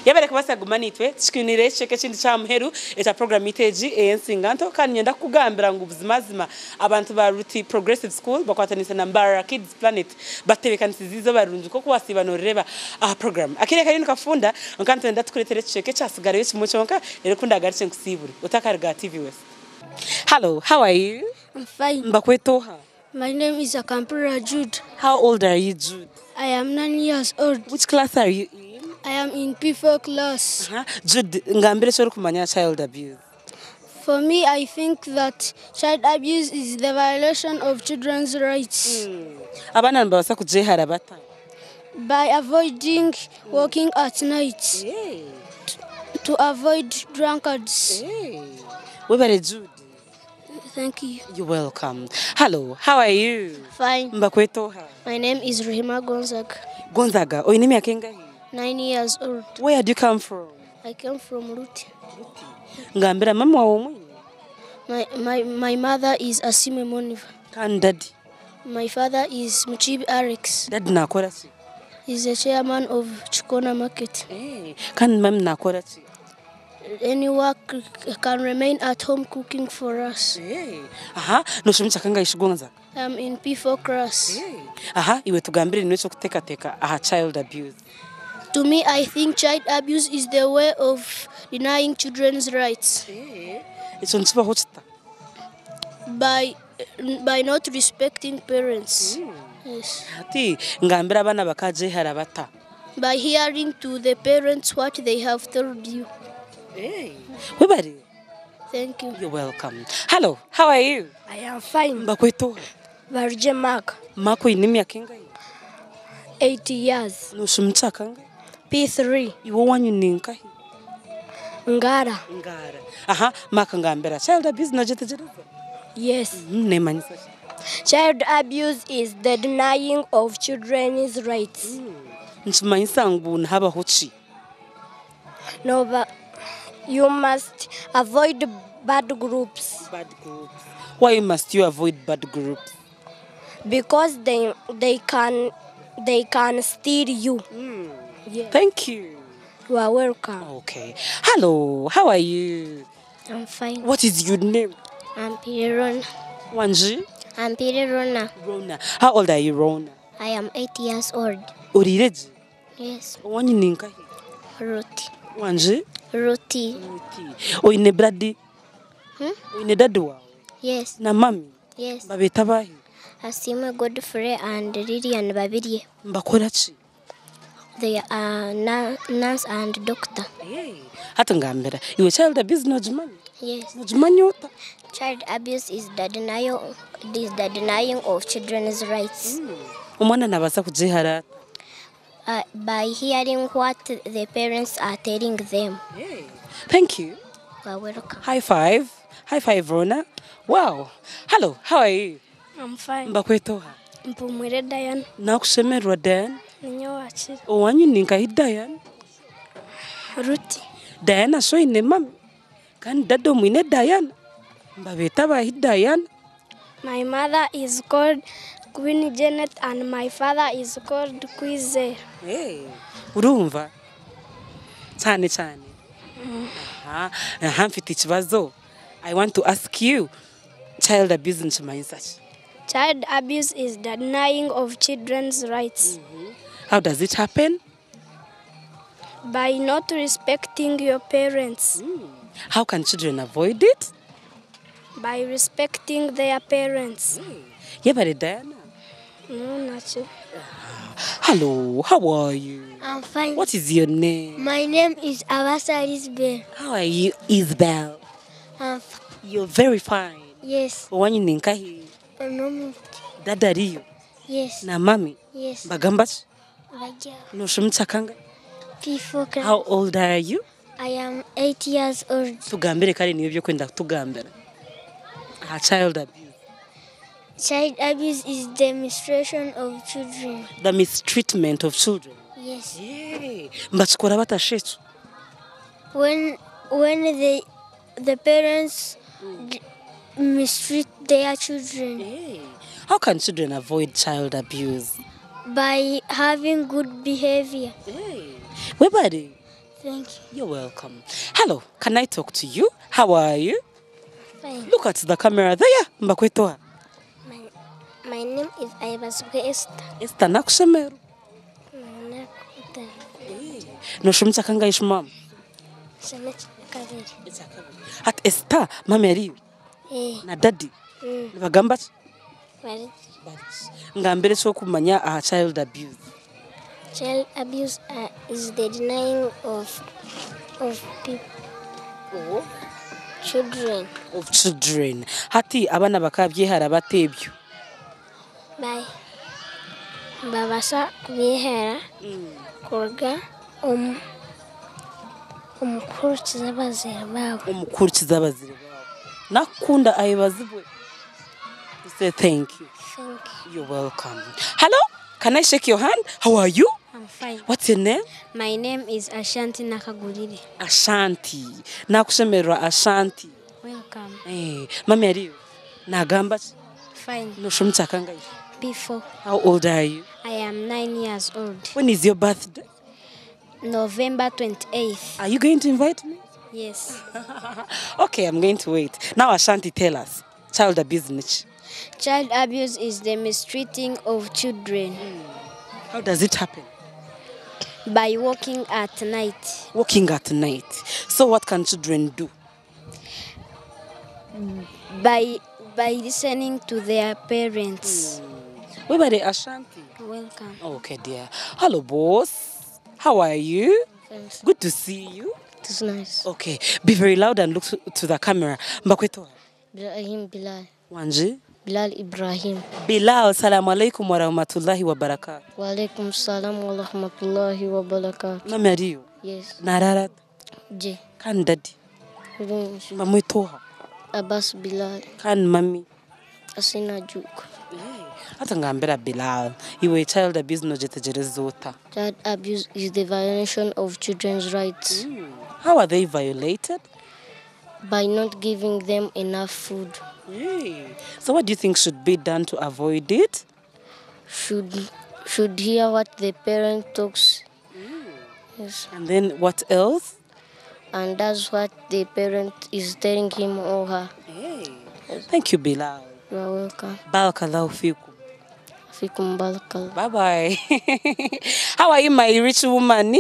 Yebare kubaasa kuguma naitwe, tukikwiniire ekicweka ekindi ky'aha muheru ekya puroguraamu yaitu egi ey'ensinganto. Kandi niinyenda kukugambira ngu buzimazima abantu ba Ruti Progressive School bakwataniise na Mbarara Kids Planet batebeekanisize eizooba rirungi nk'oku waasiiba noorireeba aha puroguraamu. Akaire kariyo nikafunda, kwonka nitwenda tukureetere ekicweka ekyatsigarayo kimwe kyonka reero ku ndaagarukye nkusiibure. Otakaruga aha TV West. Hallo, how are you? I'm fine. Nibakweta oha? My name is Akampurira Jude. How old are you Jude? I am 9 years old. Which class are you in? I am in P4 class. Jude, ngambira eki orikumanya aha child abuse. For me, I think that child abuse is the violation of children's rights. Abaana nibabaasa kugyehara bata? By avoiding walking at night. To avoid drunkards. Webare Jude. Thank you. You're welcome. Hello, how are you? Fine. Nibakweta oha? My name is Ruhima Gonzaga. Gonzaga, oine emyaka engahi? 9 years old. Where do you come from? I came from Ruti. Ngambira mama wawe omwine? My, my, my mother is Asime Moniva. Kandi daddy? My father is Muchibi Alex. Daddy nakora ki? He's the chairman of Chikona Market. Eh, kandi mami nakora ki? Any work can remain at home cooking for us. Eh, aha, noshoma ekya kangahi Gonzaga? I'm in P4 class. Eh, aha, iwe tugambire niiwe ekyokuteekateeka aha child abuse. To me, I think child abuse is the way of denying children's rights. Eh, ekyo nikibaho kita? By, by not respecting parents. Yes. Hati ngambira abaana bakagyehara bata? By hearing to the parents what they have told you. Hey, webare. Thank you. You're welcome. Hello, how are you? I am fine. Nibakweta oha? Barugye Mark. Mark oine emyaka engahi? 8 years. Noshoma ekya kangahi? P3. Iwe owanyu ni nkahi? Ngara. Ngara. Aha, Mark ngambira, child abuse nogyetegyereza? Yes. Neemanyisa ki? Child abuse is the denying of children's rights. Nikimanyisa ngu nihabaho ki? Noba, you must avoid bad groups. Bad groups. Why must you avoid bad groups? Because they, they can they can steal you. Yeah. Thank you. You are welcome. Okay. Hello, how are you? I'm fine. What is your name? I'm Piri Rona. Wanji? I'm Piri Rona. Rona. How old are you, Rona? I am 8 years old. Oriire gye? Yes. Owanyu ni nkahi? Ruti. Wanji? Ruti. Ruti. Oine bradi? Hmm? Oine dadi waawe? Yes. Na mami? Yes. Nibabeeta baahi? Asiimwe Godfrey and Lilian Babirye. Nibakora ki? They are nurse and doctor. Hati ngambira, iwe child abuse nogimanya? Yes. Nogimanya ota? Child abuse is the denial, is the denying of children's rights. Omwana nabaasa kugyehara ata? By hearing what the parents are telling them. Thank you. You are welcome. High five. High five, Rona. Wow. Hello, how are you? I'm fine. Nibakweta oha? Mpumwire Diana. Nakushemererwa Diana. Ninyowe wakira. Owanyu ni nkahi Diana? Ruti. Diana sho oine mami kandi dada omwine Diana. Nibabeeta baahi Diana? My mother is called Queen Janet and my father is called Kwizera. Hey, urumva? Cyane cyane. Aha, aha mfite ikibazo. I want to ask you, child abuse nikimanyisa ki? Child abuse is the denying of children's rights. How does it happen? By not respecting your parents. How can children avoid it? By respecting their parents. Yebare Diana. No, nakyo. Hello, how are you? I'm fine. What is your name? My name is Abasa Isabel. How are you, Isabel? I'm You're very fine. Yes. Owanyu ni nkahi? Dada ariyo? Yes. Na mami? Yes. Nibagamba ki? Bajya. Noshoma ekya kangahi? P4 class. How old are you? I am 8 years old. Tugambire kare niiwe eby'okwenda kutugambira aha child abuse. Child abuse is the mistreatment of children. The mistreatment of children. Yes. Yeah. Nibakikora bata shi ekyo? When when they the parents mistreat their children. Yeah. How can children avoid child abuse? By having good behavior. Yeah. Webare. Thank you. You're welcome. Hello, can I talk to you? How are you? Fine. Look at the camera there. Nibakweta oha? My, my name is Aibazibwe Esther. Esther nakushemererwa. Nakuta. Noshoma ekyakangahi shi maama? Nshoma ekyakabiri. Ekyakabiri. Hati Esther, maama ariyo? Eh. Na daddy? Mm. Nibagamba ki? Bari. Ngambira eky'okumanya aha child abuse. Child abuse is the denying of people, children. Of children. Hati abaana bakabyehara bata ebyo? By nibabaasa kubyehara kuruga omu kuhurikiza abazaire baabo. Omu kuhurikiza abazaire baabo. Nakukunda ayebazibwe. Say thank you. Thank you. You're welcome. Hello, can I shake your hand? How are you? I'm fine. What's your name? My name is Ashanti Nakagurire. Ashanti. Nakushemererwa Ashanti. Welcome. Hey, mami ariyo? Nagamba ki? Fine. Noshoma ekyakangahi? P4. How old are you? I am 9 years old. When is your birthday? November 28th. Are you going to invite me? Yes. Okay, I'm going to wait. Now Ashanti, tell us. Child abuse niki? Child abuse is the mistreating of children. How does it happen? By walking at night. Walking at night. So what can children do? By listening to their parents. Webare Ashanti. Welcome. Okay, dear. Hello, boss. How are you? Thanks. Good to see you. It is nice. Okay. Be very loud and look to the camera. Mbakweto. Ibrahim Bilal. Wanje? Bilal Ibrahim. Bilal, salamu alaikum wa rahmatullahi wa barakatuh. Wa alaikum salam wa rahmatullahi wa barakatuh. Mami ariyo? Yes. Narara? Je. Kan daddy? Mbamwetoha? Abbas Bilal. Kan mami? Asina Juk. Hata ngambira Bilal, iwe child abuse nogyetegyereza ota? Child abuse is the violation of children's rights. How are they violated? By not giving them enough food. Hey. So what do you think should be done to avoid it? Should hear what the parent talks. Yes. And then what else? And that's what the parent is telling him or her. Hey. Thank you, Bilal. You are welcome. Barakallahu fikum. Fikum barakallah. Bye-bye. How are you, my rich woman?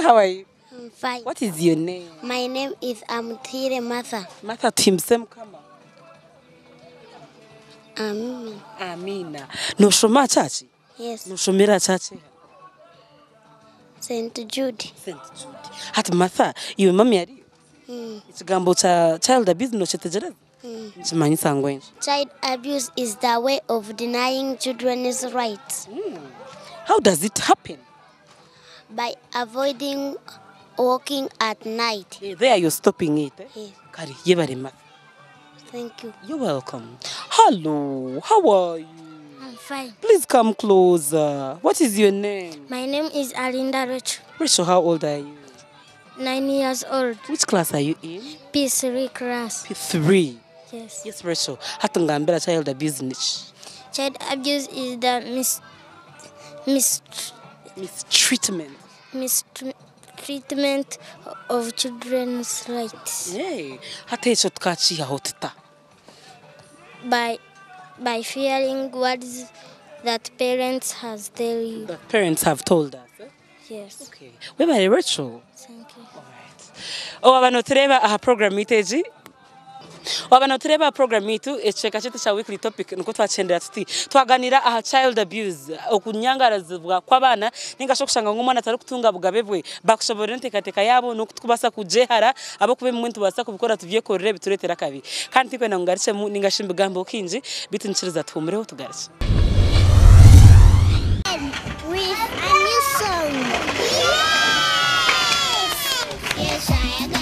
How are you? I'm fine. What is your name? My name is Amutire Martha. Martha Timsem Kama. Amina. Amina. Noshoma chachi? Yes. Noshomera chachi? St. Jude. St. Jude. Hati Martha, iwe mami ariyo? Ekigambo cha child abuse nokyetegyereza? Nikimanyisa ngu enki? Child abuse is the way of denying children's rights. How does it happen? By avoiding walking at night. Hey, there you're stopping it. Eh? Yes. Kari, yebare Martha. Thank you. You're welcome. Hello, how are you? I'm fine. Please come closer. What is your name? My name is Alinda Rachel. Rachel, how old are you? 9 years old. Which class are you in? P3 class. P3. Yes. Yes, Rachel. Hatungambira child abuse nichi. Child abuse is the mistreatment. Mistreatment of children's rights. Hey, hata ekyo tukakiihaho tuta? By fearing words that parents has tell you. That parents have told us. Eh? Yes. Okay. Webare Rachel. Thank you. All right. Oh, abano tureba aha program iteji. Wabano tureba program yitu ekicweka kyaitu kya weekly topic nikwo twakyendera tuti twaganira aha child abuse okunyangarazibwa kw'abaana ninga shi okushanga ngu omwana atarikutunga bugabe bwe bakushoborera enteekateeka yaabo n'okutukubaasa kugyehara ahabw'okuba ebimwe nitubaasa kubikora tubyekorere bitureetera akabi kandi tikwenda ngu ngarukyemu ninga shi mbigambeho kingi beitu nikiriza tuhumureho tugarukye. With a new song. Yes! Yes, I am.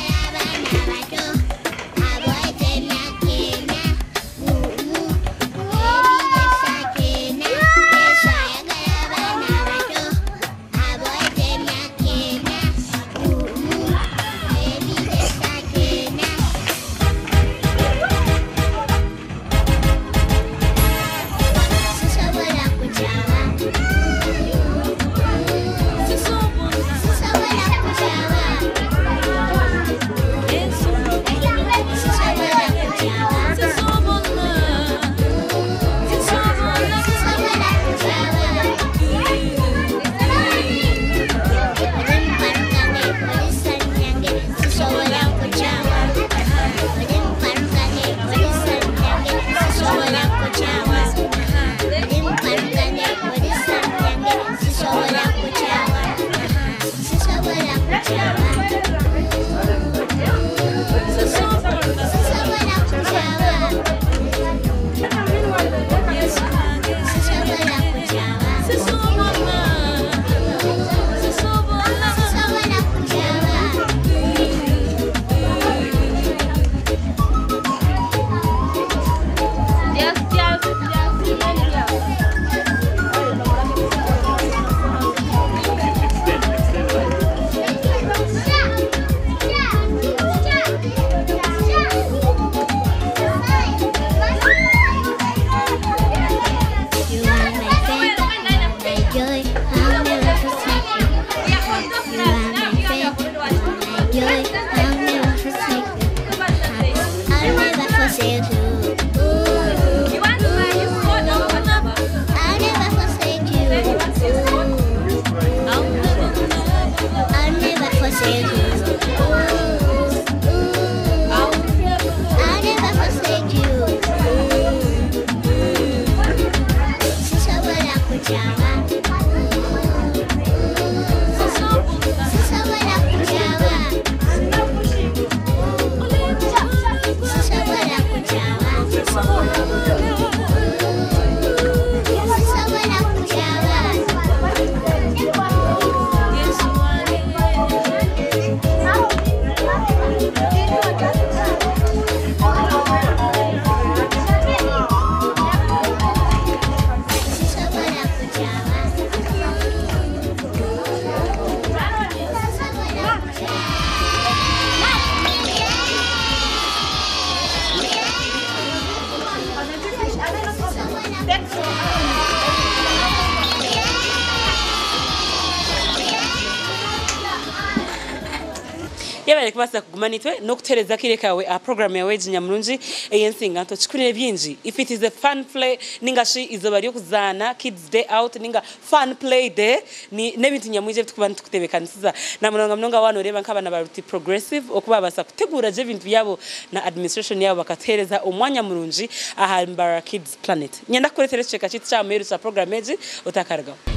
Yebare kubaasa kuguma naitwe n'okutuheereza akaire kaawe aha puroguraamu yaawe egi nyamurungi ey'ensinga nto. Kikunire bingi, if it is a fun play ninga shi eizooba ry'okuzaana, kids day out ninga fun play day, ni n'ebintu nyamwingi ebi turikuba nitukutebeekanisiza. Na munonga munonga waaba nooreeba nk'abaana ba Ruti Progressive oku baabaasa kuteguura gye ebintu byabo na administration yaabo bakatuheereza omwanya murungi aha Mbarara Kids Planet. Niinyenda kukureetera ekicweka kyaitu ky'aha muheru kya puroguraamu egi otakarugaho.